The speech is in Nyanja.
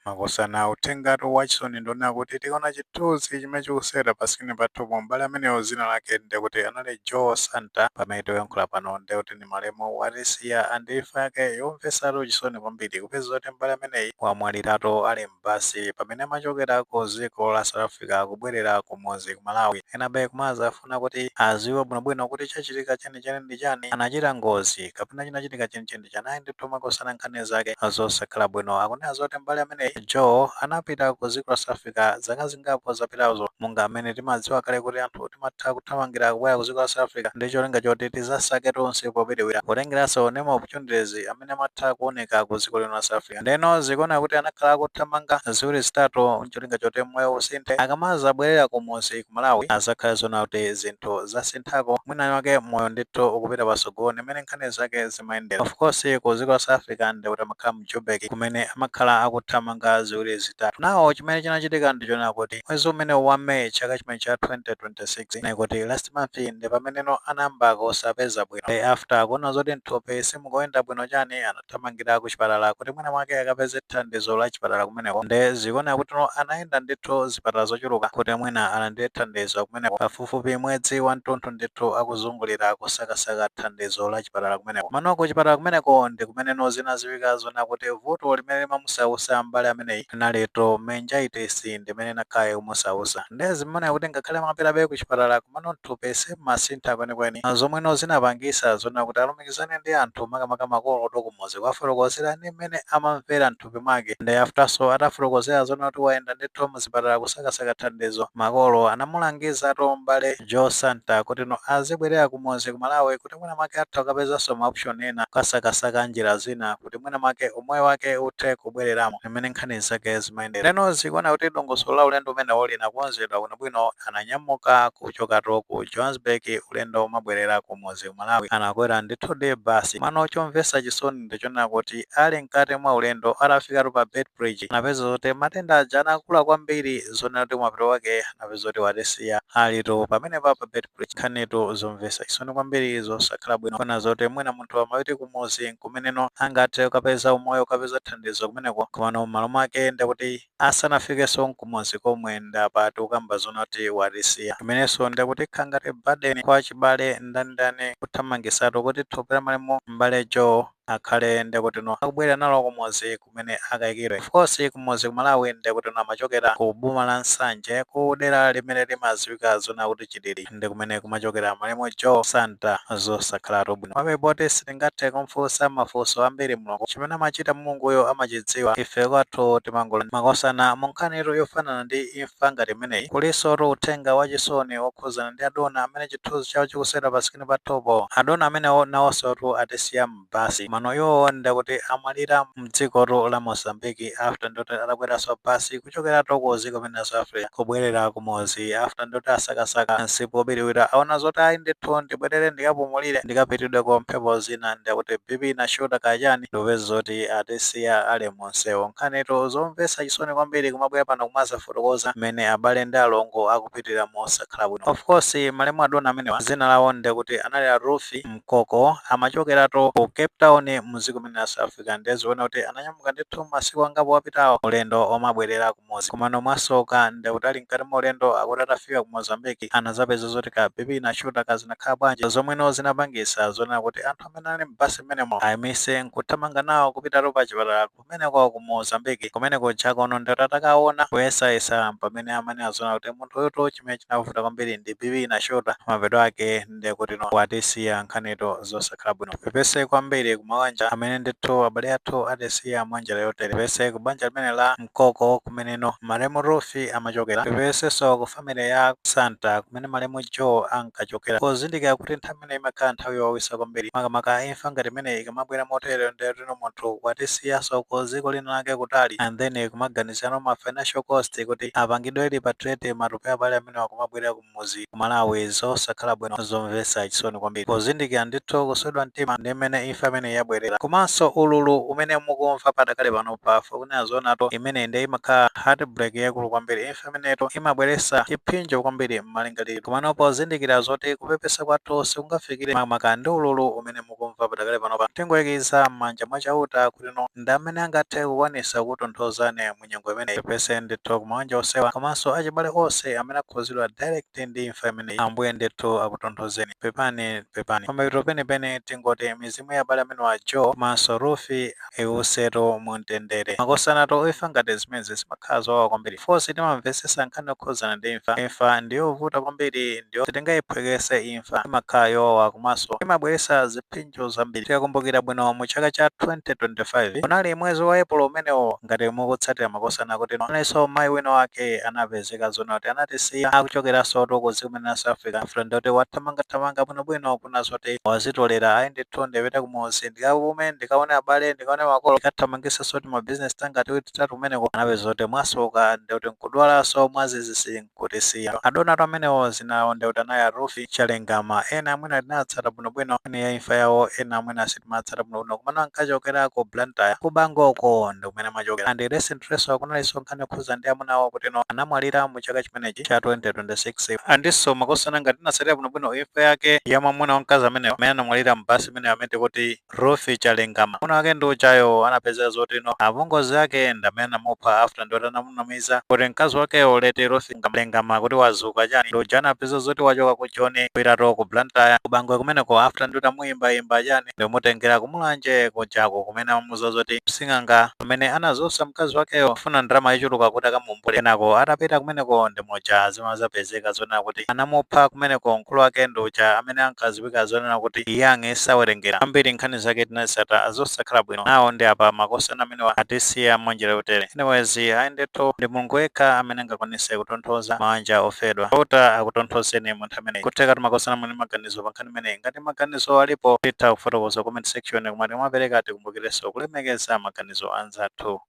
Makosana, uthengatu wachisoni ndionena kuti tikaona chithunzi chimene chikusera pa screen pathupo, m'bale ameneyo zina lake ndekuti anali Joe Santa. Pamene tikuyankhula pano ndekuti ni malemu, watisiya, and imfa yake yomvesatu chisoni kwambiri, kupeza kuti m'bale ameneyi wamwaliratu ali m'basi pamene amachokera ku dziko la South Africa kubwerera kumudzi ku Malawi. Enabe kumaza afuna kuti aziwe bwinobwino kuti chachitika chenicheni ndi chani, anachita ngozi kapena chinachitika chenicheni ndi chani. Ayi ndithu makosana, nkhani zake zosakhala bwino. Akunena zoti m'bale ameneyi Joe anapita ku dziko la South Africa zaka zingapo zapitazo, monga amene timadziwa kale kuti anthu timatha kuthamangira kubwera ku dziko la South Africa ndi cholinga choti tizasake tonse popitiriza, kutengeranso ndi ma opportunities amene amatha kuoneka ku dziko lino la South Africa. Ndeno zikuona kuti anakhala akuthamanga 2 3 ncholinga choti moyo usinthe, akamaza abwerera kumuzi ku Malawi azakhala zona kuti zinthu zasinthako, mwina wake moyo ndithu ukupita patsogolo, ndimene nkhani zake zimayendera. Of course, ku dziko la South Africa ndikuti amakhala mu Joburg, kumene amakhala akuthamanga 2 3. Nawo chimene chinachitika ndichonena kuti mwezi umene wa May chaka chimene cha 2026, nikuti last month, ndi pameneno anayamba kusapeza bwino. Day after kuona zoti mthupi simukuyenda bwino chani, anathamangira ku chipatala kuti mwina mwake akapeze thandizo la chipatala kumeneko. Nde zikuoneka kuti no anayenda ndithu zipatala zochuluka kuti mwina alandire thandizo kumeneko, pafupifupi mwezi wamtunthu ndithu akuzungulira kusakasaka thandizo la chipatala kumeneko. Mano ku chipatala kumeneko ndi kumeneno zinaziwika zona kuti vuto limene limamusausa m'bale ameneyi linalito meningitis, ndimene nakhaye kumusausa. Nde zimaoneka kuti ngakhale amapitabe ku chipatala, kumano mthupi simasintha kwenikweni, zomweno zinapangisa zona kuti alumikizane ndi anthu, makamaka makolo kumudzi, kuwafotokozera ndi mmene amamvera mthupi mwake. Ndi afterso atafotokozera zona kuti wayenda ndithu muzipatala kusakasaka thandizo, makolo anamulangizatu m'bale Joe Santa kuti no azibwerera kumudzi ku Malawi, kuti mwina mwake atha kukapezanso ma option ena, kasakasaka njira zina kuti mwina mwake umoyo wake uthe kubwereramo, mmene nkhani zake zimayendera. Leno zikuona kuti dongosolo la ulendo umenewo linakonzedwa bwinobwino. Ananyamuka kuchokatu ku Johannesburg, ulendo umabwerera kumudzi ku Malawi, anakwera ndithu ndi basi. Mano chomvetsa chisoni ndichonena kuti ali mkati mwa ulendo, atafikatu pa Beitbridge, anapeza zoti matenda aja anakula kwambiri, zonena kuti mapeto wake anapeza kuti watisiya alitu pamenepa pa Beitbridge. Nkhanitu zomvetsa chisoni kwambiri, zosakhala bwino kona zoti mwina munthu amapita kumuzi kumeneno angathe kukapeza umoyo, kukapeza thandizo kumeneko, komano m'malo mwake ndikuti asanafikenso kumuzi komwe, ndapati ukamba zonati watisiya. Imenenso ndikuti khangati burden kwa chibale ndanindani kuthamangisatu kuti thupi la malemu m'bale Joe akhale ndikuti no akubwera nalo kumuzi kumene akayikidwe. Of course, kumuzi ku Malawi ndikuti no amachokera ku boma la Nsanje, ku dera limene limadziwika zona kuti Chilili, ndi kumene kumachokera malemu Joe Santa. Zosakhalatu bwino pamene sitingathe kumfunsa mafunso ambiri. Mulungu chimene amachita, Mulunguyo amachidziwa, ife kwathu timangola. Makosana, mu nkhanitu yofanana ndi imfa ngati imeneyi, kulinso uthenga wachisoni wokhuzana ndi adona amene chithunzi chawo chikusera pa screen pathupo. Adona amenewo nawonsotu atisiya m'basi. Mano iwowo ndikuti amwalira mdzikotu la Mozambique, after ndoti atakweranso basi kuchokeratu ku dziko limene la South Africa kubwerera kumuzi, after ndoti asakasaka msipu wobiriwira, aona zoti ayi ndithu, ndibwerere ndikapumulire, ndikapitidweko mphepo zina, ndikuti BP inashuta kachani, ndikupeza zoti atisiya ali munsewu. Nkhanitu zomvetsa chisoni kwambiri, kumabwera pano kumazafotokoza mmene abale ndi alongo akupitirira mosakhala bwino. Of course, malemu adona amenewa dzina lawo ndikuti anali a Rufi Mkoko, amachokeratu ku Cape Town mdziko limene la South Africa. Ndiziona kuti ananyamuka ndithu masiku angapo apitawo ulendo omabwerera kumuzi, komano mwasoka ndikuti ali mkati mwa ulendo, akuti atafika ku Mozambique anazapeza zoti ka BP inashuta, kazinakhala bwanji, zomweno zinapangisa zonena kuti anthu amene ali m'basi mmenemo ayimise nkuthamanga nawo kupitatu pa chipatala kumeneko ku Mozambique. Kumeneko chakono ndikuti atakaona kuyesayesa, pamene amene azona kuti munthu uyutu chimene chinavuta kwambiri ndi BP inashuta, mapeto ake ndikuti no watisiya. Nkhanitu zosakhala bwino. Pepese kwambiri kumabanja amene ndithu abale athu atisiya mwanjira yotere. Pepese ku banja limene la Mkoko kumeneno malemu Rufi amachokera. Pepesenso ku family ya Santa kumene malemu Joe ankachokera, pozindikira kuti nthawi imene imakhala nthawi yowawisa kwambiri, makamaka imfa ngati imene ikamabwera motere, ndetino munthu watisiyanso ku dziko lina lake kutali, and then kumaganizirano ma financial cost kuti apangidwe repatriate matupi abale amene akumabwera kumuzi ku Malawi. Zosakhala bwino, zomvetsa chisoni kwambiri, pozindikira ndithu kuswedwa mtima ndi mmene imfa imene yabwerera, komanso ululu umene mukumva padakale pano pafa. Kunena zoonatu, imene ndi imakhala heartbreak yakulu kwambiri. Imfa imeneto imabweretsa chipsinjo kwambiri m'malingaliro. Komano pozindikira zoti kupepesa kwathu sikungafikire makamaka ndi ululu umene mukumva padakale panopa, tingoyikiza m'manja mwa Chauta kuti no ndi amene angathe kukwanisa kutonthozani mu nyengo imeneyi. Pepese ndithu kumawanja onsewa komanso achibale onse amene akhuzidwa direct ndi imfa imeneyi. Ambuye ndithu akutonthozeni. Pepani, pepani. Pamapeto penipeni tingoti mizimu ya abale amene wa Joe komanso Rufi iwusetu mu mtendere. Makosanato, imfa ngati zimenezi zimakhala zowawa kwambiri. Fonse timamvesesa nkhani yokhuzana ndi imfa. Imfa ndiyovuta kwambiri, ndiyo sitingayiphwekese. Imfa imakhala yowawa komanso imabweretsa zipsinjo zambiri. Tikakumbukira bwino, mu chaka cha 2025 unali mwezi wa Epulo umenewo, ngati mukutsatira makosana, kuti analinso mayi wina wake anapezeka zona kuti anatisiya akuchokeranso ku dziko limene la South Africa. After ndoti wathamangathamanga bwinobwino, kuna zoti wazitolera, ayi ndithu, ndipite kumuzi, ndikapume, ndikaone abale, ndikaone makolo, ndikathamangisenso ti mabizinesi tanga tiwiri titatu kumeneko. Anapeza kuti mwasoka, ndikuti nkudwalanso mwazizi, nkutisiya. Adonatu amenewo zinawo ndikuti anali a Rufi Chalengama. Ena amwene tinatsata bwinobwino ene ya imfa yawo, ena amwene asitimatsata bwinobwino, komano ankachokera ku Blantyre, ku Bangoko ndi kumene amachokera. And recently kunalinso nkhani yokhuza ndi amuna awo kuti no anamwalira mu chaka chimenechi cha 2026. Andinso makosana, ngati tinatsatira bwinobwino imfa yake ya mwamuna wamkazi amenewo amene anamwalira m'basi imene amene kuti Rufi Chalengama, mwamuna wake ndi uchayo anapezeka zoti no apongozi ake ndi amene anamupha, after ndoti anamunamiza kuti mkazi wakeyo late Rufi Chalengama kuti wazuka chani. Ndi uja anapeza zoti wachoka ku Joni kupitatu ku Blantyre, ku Bangwe kumeneko, after ndoti amuyimbayimba chani, ndimutengera kumulanje kujako kumene amamuza zoti msing'anga amene anazusa mkazi wakeyo kufuna ndalama yochuluka kuti akamumbule. Kenako atapita kumeneko ndi muja zimazapezeka zonena kuti anamupha kumeneko. Mkulu wake ndi uja amene ankaziwika zonena kuti iyange sawerengera ambiri. Nkhani zake tinazitsata zosakhala bwino. Nawo ndi apa makosana amenewa atisiya mwanjira yotere. Anyways, ayi ndithu, ndi Mulungu yekha amene angakwanise kutonthoza mawanja ofedwa. Chauta akutonthozeni munthu ameneyi. Kutheka timakosana muli maganizo pa nkhani imeneyi. Ngati maganizo alipo, titha kufotokoza comment section, koma timapereka tikumbukirenso kulemekeza maganizo anzathu.